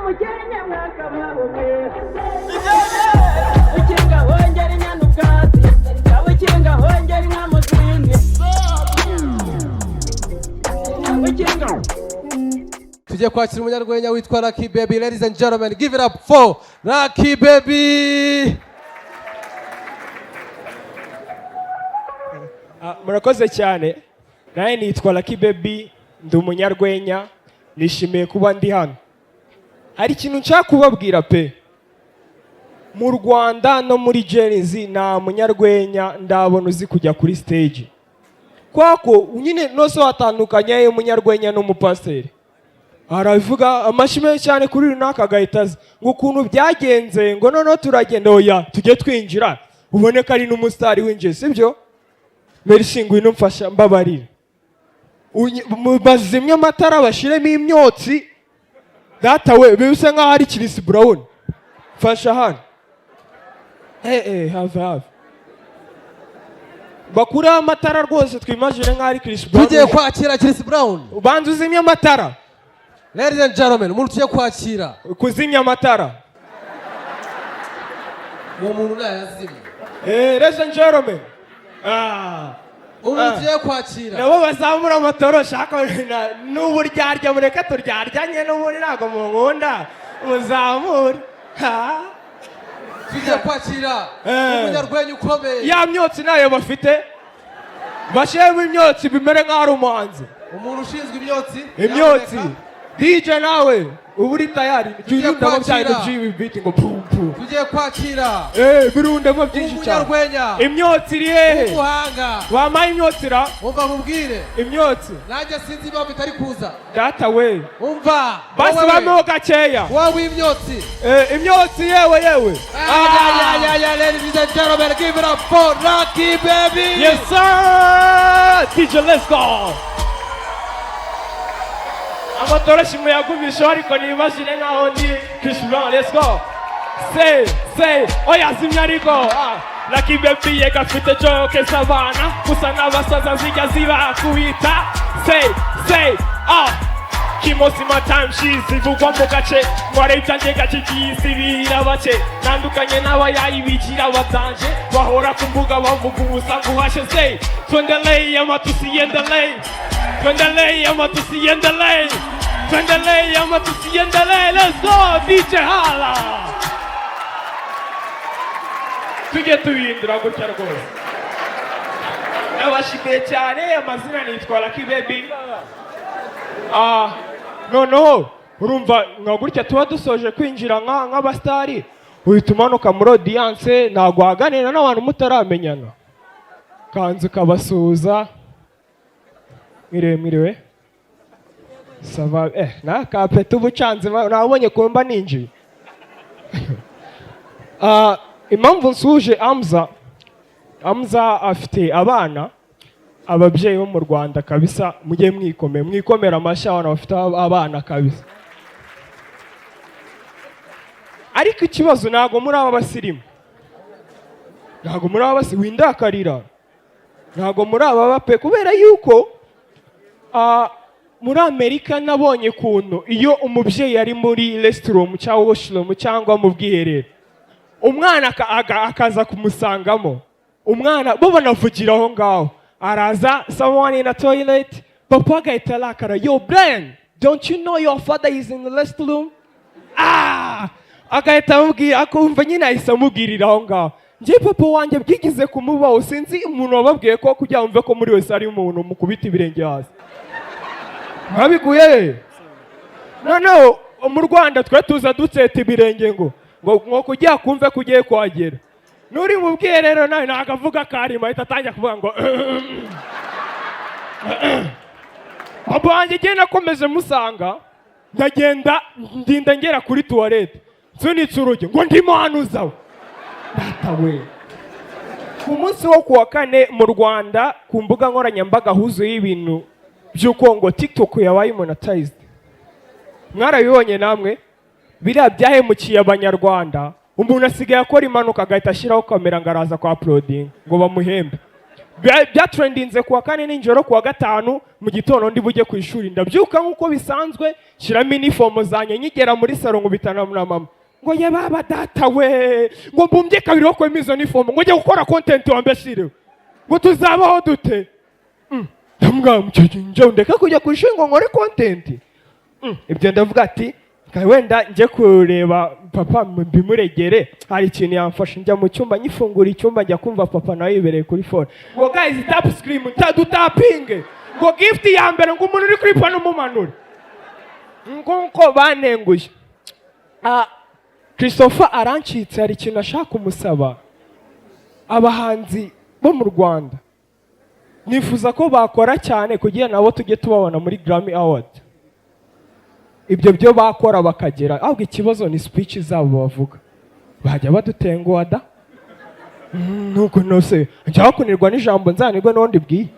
Umukenke mwakabaho mwe. Ukinga hongera inyana ubwatsi, ukinga hongera inka mu zindi, ukinga. Tugiye kwakira umunyarwenya witwa Lucky Baby. Ladies and gentlemen, give it up for Lucky Baby. Ah, murakoze cyane. Nawe nitwa Lucky Baby, ndi umunyarwenya, nishimiye kuba ndi hano. Hari ikintu nshaka kubabwira pe. Mu Rwanda no muri Gen-Z nta munyarwenya ndabona uzi kujya kuri stage, kwako nyine nose watandukanye umunyarwenya n'umupasiteri. Aravuga amashyi menshi cyane kuri runaka, agahita aza ngo ukuntu byagenze, ngo noneho turagenda. Oya, tujye twinjira ubone ko ari n'umusitari winjiye, sibyo? Merci, ngwino mfasha, mbabarira. Bazimye amatara, bashyiremo imyotsi. Data we, bisa nkaho ari Chris Brown. Mfasha hano. Have have, bakureho amatara rwose, twimagine nkaho ari Chris Brown. Tugiye kwakira Chris Brown. Ubanza uzimye amatara. Ladies and gentlemen, umuntu tugiye kwakira. Kuzimya amatara. Uwo muntu nayazimye. Ladies and gentlemen, ah. Umuntu Ah. tugiye kwakira. Nabo bazamura amatoroshi, ariko n'uburyarya, mureke turyaryanye n'ubundi ntabwo munkunda, muzamure. Ha. Tugiye kwakira umunyarwenya ukomeye. Ya myotsi nayo bafite, bashyiremo imyotsi bimere nk'aho ari umuhanzi. Umuntu ushinzwe imyotsi. Imyotsi. Nyamuneka. DJ, nawe uba uri tayari. Tugiye Jya urundamo bya bintu kwakira. by'ibi biti ngo pum pum. Tugiye kwakira Birundemo byinshi cyane. umunyarwenya Imyotsi iri hehe? w'umuhanga. Wampaye imyotsi ra? Umva nkubwire. Imyotsi. Nanjye sinzi impamvu itari kuza. Data we. Umva. Basi. Wowe. Bameho gakeya. Wowe w'imyotsi. Imyotsi, yewe yewe. Ah, yeah, yeah, yeah, ladies and gentlemen, give it up for Lucky Baby. Yes sir! DJ, let's go! Amatoroshi muyagumisheho, ariko nibashire nkaho ndi Chris Brown. Let's go! Say, say, oya, zimya ariko. Ah. Lucky Baby yega afite joke z'abana gusa n'abasaza zijya zibakubita. Say, say, ah! Kimosima time she's zivugwa mu gace, nkora ibyanjye gake, byisibira bake, ntandukanye n'abayayi bigira batanje, bahora ku mbuga bavuga ubusa nguhashe. Say, twendeleye amatusi yendeleye, twendeleye amatusi yendeleye, twendeleye amatusi yendeleye. Let's go, DJ, hala. Tujye tubihindura gutya rwose. Ndabashimiye cyane. Amazina nitwa Lucky Baby. Ah, noneho urumva nka gutya tuba dusoje kwinjira nk'abasitari, uhita umanuka muri audience, ntabwo waganira n'abantu mutaramenyana, kanzu ukabasuhuza: "Mwiriwe, mwiriwe, ça va?" Na kapeta ubucanzi nabonye kumba ninjiye. Ah, impamvu nsuje Amza, Amza afite abana. Ababyeyi bo mu Rwanda kabisa, mujye mwikomera, mwikomera amashyi abantu bafite abana kabisa. Ariko ikibazo, ntabwo muri aba basirimu, ntabwo muri aba basi windakarira, ntabwo muri aba bape, kubera yuko muri Amerika nabonye ukuntu iyo umubyeyi ari muri restroom cyangwa washroom cyangwa mu bwiherero, umwana akaza kumusangamo, umwana bo banavugira aho ngaho, araza, someone in a toilet, papa agahita arakara: "Yo Brian, don't you know your father is in the restroom?" Ah, agahita amubwira, akumva nyine ahise amubwirira aho ngaho. Njye papa wanjye byigize kumubaho, sinzi umuntu wababwiye ko kugira ngo mve ko muri wese ari umuntu mukubita ibirenge hasi. Mwabikuye he? Noneho mu Rwanda twe tuza dutseta ibirenge ngo kugira kumve ko ugiye kuhagera. Nuri mu bwiherero nawe ntabwo avuga karima, ahita atangira kuvuga ngo papa wanjye. Igihe nakomeje musanga, ndagenda, ndinda ngera kuri toilette, nsunitse urugi ngo ndimo hano, uzawe data we. Ku munsi wo kuwa kane, mu Rwanda ku mbuga nkoranyambaga huzuyeho ibintu by'uko ngo TikTok yabaye monetized. Mwarabibonye namwe, biriya byahemukiye Abanyarwanda. Umuntu asigaye akora impanuka agahita ashyiraho kamera ngo araza kwa uploading ngo bamuhembe. Byatrendinze kuwa kane nijoro, kuwa gatanu mu gitondo ndi bujye ku ishuri, ndabyuka nk'uko bisanzwe, shyiramo inifomo zanjye, nkigera muri salo nkubitana na mama ngo: "Ye baba data we," ngo "mbumbye kabiri wo kwema izo nifomo," ngo "njye gukora content wambeshirewe," ngo "tuzabaho dute?" Ndamubwira njye ndeka kujya ku ishuri ngo nkore content. Ibyo ndavuga ati: "Ka wenda njye kureba papa mbimuregere, hari ikintu yamfashe." Njya mu cyumba, nyifungura icyumba, njya kumva papa nawe yibereye kuri phone ngo: "Guys, tap screen, dutapinge," ngo "gift ya mbere," ngo "umuntu uri kuri pano umumanure," nguko banenguye. Ah, Christopher arancitse, hari ikintu ashaka kumusaba. Abahanzi bo mu Rwanda nifuza ko bakora cyane kugira nabo tujye tubabona muri Grammy Award. Ibyo byo bakora bakagera, ahubwo ikibazo ni speech zabo bavuga, bajya badutenguha da. Nuko nose njyaho kunirwa n'ijambo nzanirwe n'undi bwiye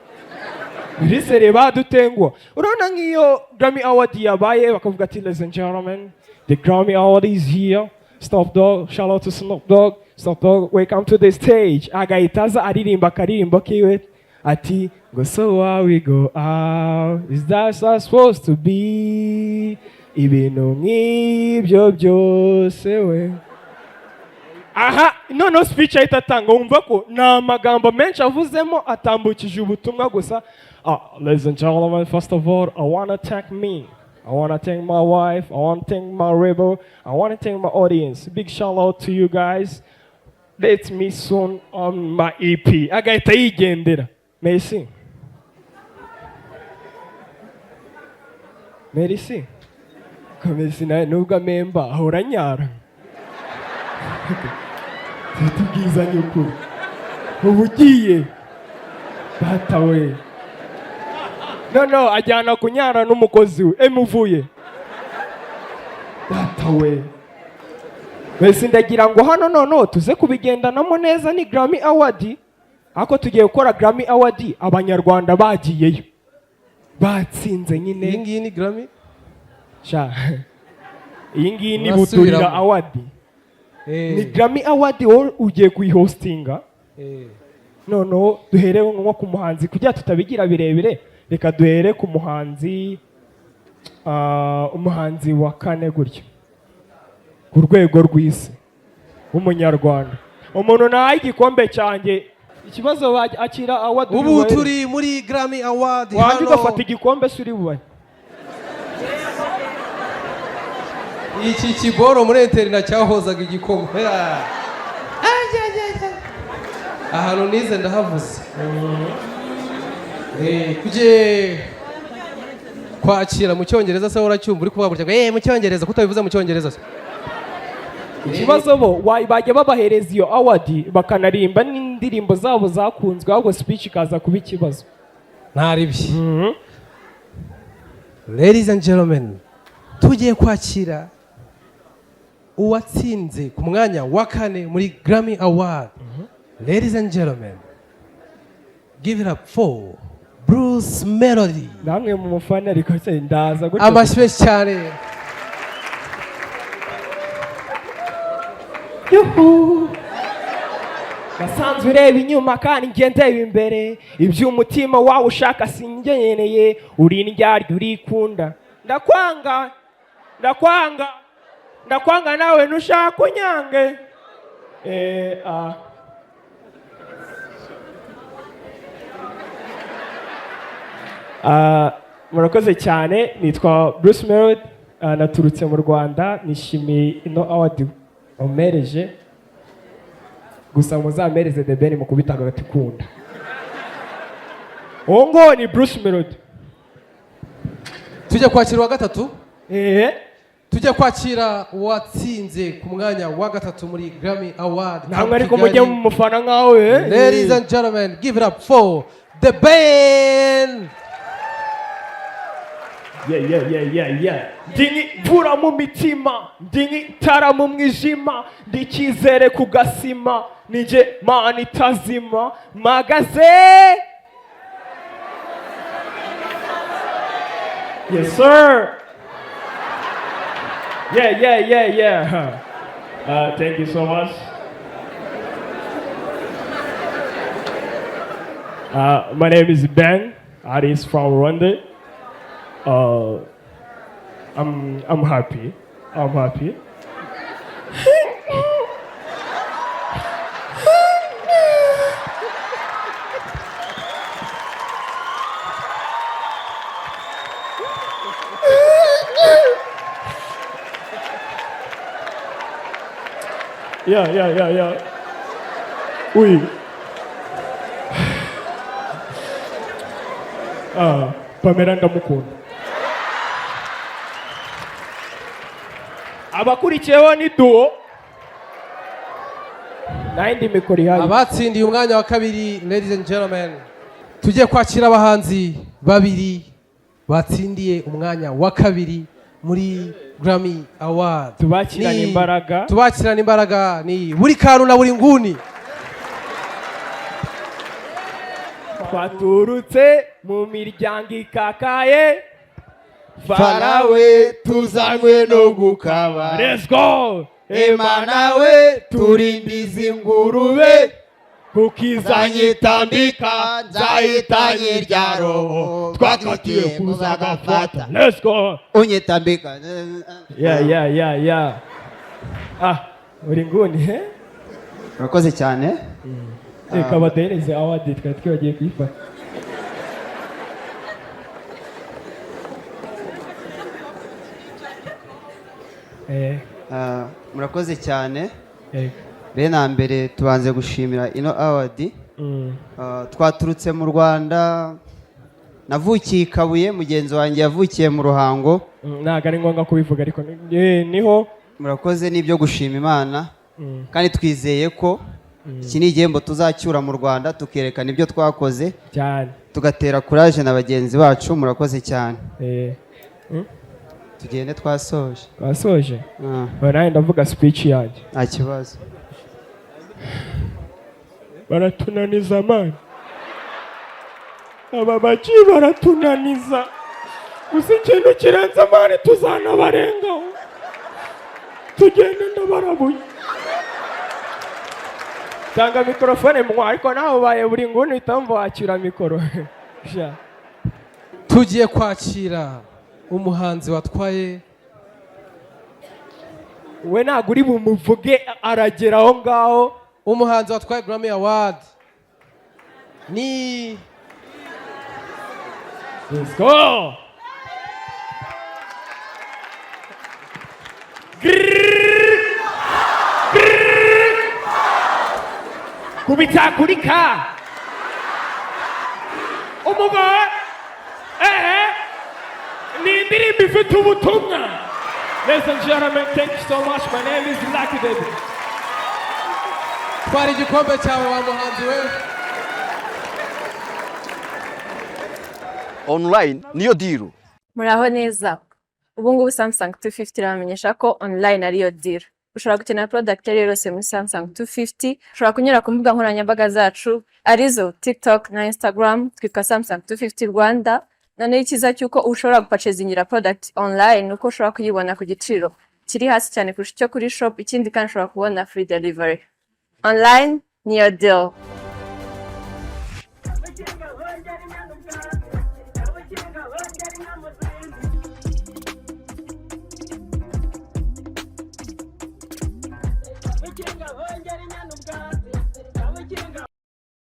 birisere badutenguha. Urabona nk'iyo Grammy Award yabaye, bakavuga ati: "Ladies and gentlemen, the Grammy Award is here. Snoop Dogg, shout out to Snoop Dogg. Snoop Dogg, welcome to the stage." Agahita aza aririmba akaririmbo kiwe ati ngo: "So why we go out is that so supposed to be?" Ibintu nk'ibyo byose we. Aha noneho speech ahita atanga, wumva ko ni amagambo menshi avuzemo, atambukije ubutumwa gusa. "Ah, ladies and gentlemen, first of all, I wanna thank me. I wanna thank my wife. I wanna thank my rebel. I wanna thank my audience. Big shout out to you guys. Let me soon on my EP." Agahita yigendera. Merci, merci. Komesi nawe nubwo amemba ahora anyara, tubwizanye ukuri, ubu ugiye data we. No ajyana kunyara n'umukozi we emuvuye data we. Mbese ndagira ngo hano noneho tuze kubigendanamo neza. Ni Grammy Award, ariko tugiye gukora Grammy Award abanyarwanda bagiyeyo batsinze nyine. Iyi ngiyi ni Grammy. Sha, iyi ngiyi ni Urasubiramo. Buturira Award. Ni Grammy Award, wowe ugiye kuyihostinga. Noneho duhere nko ku muhanzi kugira tutabigira birebire. Reka duhere ku muhanzi, umuhanzi wa kane gutyo ku rwego rw'isi w'umunyarwanda, umuntu nahaye igikombe cyanjye. Ikibazo akira award uri Ubu bubahere. turi muri Grammy Award Wanjye hano. ugafata igikombe se uri bubahe? Iki kiboro muri interina cyahozaga igikoma. Ahantu nize ndahavuze. Tujye kwakira mu cyongereza se? Uracyumva uri kuvuga gutya ngo mu cyongereza, kutabivuze mu cyongereza se? Ikibazo bo bajya babahereza iyo award bakanarimba n'indirimbo zabo zakunzwe, ahubwo speech ikaza kuba ikibazo. Ntaribye. Ladies and gentlemen, tugiye kwakira uwatsinze ku mwanya wa kane muri Grammy Award. Ladies and gentlemen, give it up for Bruce Melody. Namwe mu mufana, ariko se ndaza gutyo. Amashyi menshi cyane. Yuhu. Nasanzwe ureba inyuma kandi njye ndeba imbere, iby'umutima wawe ushaka singeneye. Uri indyarya, urikunda, ndakwanga, ndakwanga, ndakwanga, nawe ntushaka unyange. Ah. Ah, murakoze cyane. Nitwa Bruce Melody, naturutse mu Rwanda. Nishimiye ino award umpereje, gusa muzampereze The Ben mu kubitanga agatikunda. Uwo nguwo ni Bruce Melody. Tujya kwakira uwa gatatu. Tujya kwakira uwatsinze ku mwanya wa gatatu muri Grammy Award Namwe ariko Kigali. mujye mu mufana nkawe. Ladies and gentlemen, give it up for The Ben. Yeah. Ndi nk'imvura mu mitima, ndi nk'itara mu mwijima, ndi icyizere ku gasima, ninjye mana itazima, mpagaze. Yes sir. Yeah. Thank you so much. My name is Ben, artist from Rwanda. I'm happy. I'm happy. Yeah. Oui. Ah, Pamela ndamukunda. Abakurikiyeho ni duo. Nayindi mikoro ihari. Abatsindiye umwanya wa kabiri, ladies and gentlemen, tugiye kwakira abahanzi babiri batsindiye umwanya wa kabiri muri Grammy Award. Tubakirane imbaraga. Tubakirane imbaraga, ni Buri Kantu na Buri Nguni. Twaturutse mu miryango ikakaye. Farawe, tuzanywe no gukaba. Let's go. Imana we, turindiza ingurube. Kuko Zanyitambika nzahita nyirya roho, twakatiwe kuzagafata. Let's go. Unyitambika. Yeah. Ah, Buri Nguni, he? Urakoze cyane. Reka baduhereze award, twari twibagiye kuyifata. Ah, murakoze cyane. Yego. Mbere na mbere tubanze gushimira ino award. Ah, twaturutse mu Rwanda, navukiye i Kabuye, mugenzi wanjye yavukiye mu Ruhango. Ntabwo ari ngombwa kubivuga, ariko niho. Murakoze, n'ibyo gushima Imana. Kandi twizeye ko iki ni igihembo tuzacyura mu Rwanda, tukerekana ibyo twakoze, cyane, tugatera courage na bagenzi bacu. Murakoze cyane. Tugende, twasoje. Twasoje. Ah. Oya, nanjye ndavuga speech yanjye. Nta kibazo. Baratunaniza man, aba baki baratunaniza gusa. Ikintu kirenze man, tuzanabarengaho. Tugende, ndabarabuye. Tanga mikorofone mwa, ariko nawe ubaye Buri Nguni uhita wumva wakira mikoro. Sha. Tugiye kwakira umuhanzi watwaye We ntabwo uri bumuvuge, aragera aho ngaho. Umuhanzi watwaye Grammy Award ni Let's go! Grrrr. Grrrr. Kubita kuri ka umugore, ni indirimbo ifite ubutumwa. Ladies and gentlemen, thank you so much. My name is Lucky Dube. Twara igikombe cyawe, wa muhanzi we. Online niyo deal. Muraho neza. Ubu ngubu Samsung 250 irabamenyesha ko online ariyo deal. Ushobora gukenera product iyo ari yo yose muri Samsung 250, ushobora kunyura ku mbuga nkoranyambaga zacu arizo TikTok na Instagram, twitwa Samsung 250 Rwanda. Noneho icyiza cy'uko ushobora gupurchasingira product online uko ushobora kuyibona ku giciro kiri hasi cyane kurusha icyo kuri shop, ikindi kandi ushobora kubona free delivery. Online niyo deal. Ubukinga bongera inyana ubwatsi, ubukinga bongera inka.